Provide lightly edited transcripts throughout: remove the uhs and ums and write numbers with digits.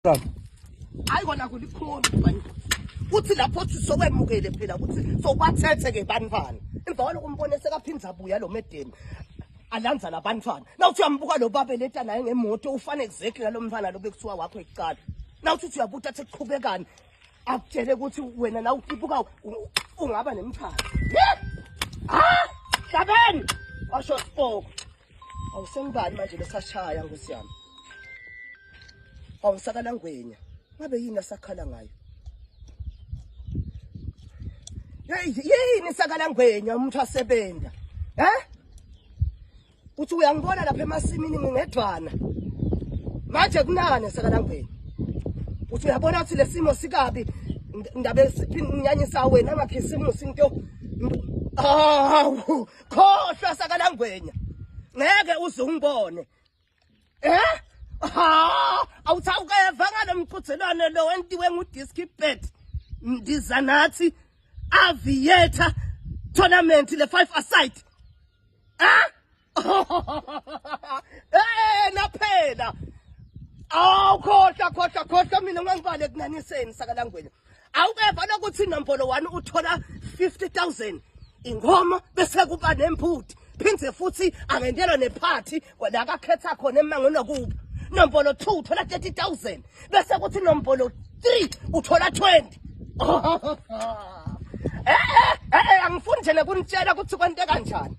Hayi kona kulikhulu mfana. Uthi lapho uthi sokwemukele phela ukuthi sobathethe ke bantwana. Emva kwaloko umbone sekaphinza abuya lo medeni. Alanza labantwana. Nawuthi uyambuka lo baba eleta naye ngemoto ufane exactly nalo mfana lo bekuthiwa wakho ekuqala. Nawuthi uthi uyabuta athi kuqhubekani. Akutshele ukuthi wena nawe ukibuka ungaba nemchana. Ah! Hlabeni! Washo sipoko. Awusengibani manje lesashaya nkosi yami. Awusakala ngwenya. Ngabe yini asakhala ngayo? Yini sakala ngwenya umuntu asebenza? Eh? Uthi uyangibona lapha emasimini ngingedwana. Manje kunani sakalangweni? Uthi uyabona ukuthi lesimo sikabi ndabe sinyanyisa wena ngakhisimusi into. Awu, khohlwa sakalangwenya. Ngeke uze ungibone. Eh? Ha, awuthawukeva ngalo mqhudelwano lo wentiwe nguDiski Bet. Ndiza nathi Aviator tournament le 5 aside. Ah? Eh naphela. Awu khohlwa khohlwa khohlwa mina ungangibale kunaniseni sakalangwenya. Awukeva lokuthi nombolo 1 uthola 50000 inkomo bese kuba nembuti phinde futhi angentelwa nephathi la akakhetha khona emangweni wakubo. Nombolo 2 uthola 30000 bese kuthi nombolo 3 uthola 20. Eh eh eh angifuni nje nekunitshela ukuthi kwente kanjani.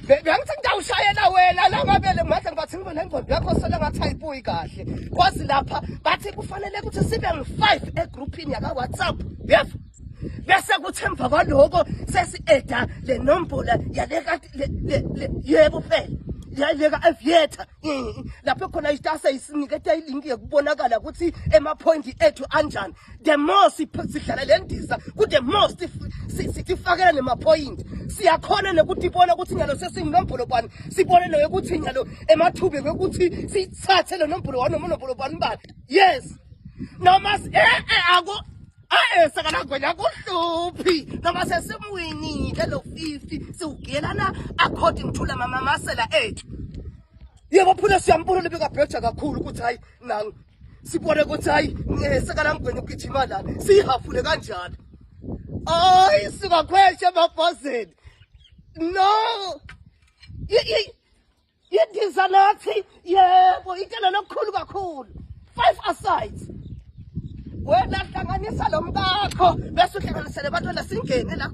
Bengithi ngitawushayela wena la ngabele manje ngibathi ngibe nengqondo yakho sele ngathi ayibuyi kahle. Kwazi lapha bathi kufanele ukuthi sibe ngu-5 egroupini yaka WhatsApp. Yebo. Bese kuthi emva kwaloko sesi-eda le nombolo yaleka yebo phela. Yaleka aviator. Lapho khona isitase isiniketa ilinki yokubonakala ukuthi emaphoyinti ethu anjani. The more sidlala le ndiza ku the more sifakela nemaphoyinti siyakhona nokuthi ibona ukuthi nyalo sesinginombolo bani sibone nokuthi nyalo emathubeni ukuthi sithathe le nombolo wani noma nombolo bani bani yes noma eh eh aku eh sakalagwenya kuhluphi noma sesimwinile lo 50 siwugiyelana according to la mamamasela ethu yebo phula siyambona lebekabheja kakhulu ukuthi hayi nangu sibone ukuthi hayi sekalangwenya ugijima lana siyihafule kanjalo hayi singakhwesha emabhazeni no yindiza nathi yebo itshela lokukhulu kakhulu five asides wena hlanganisa lo mkakho bese uhlanganisele abantwana singene la.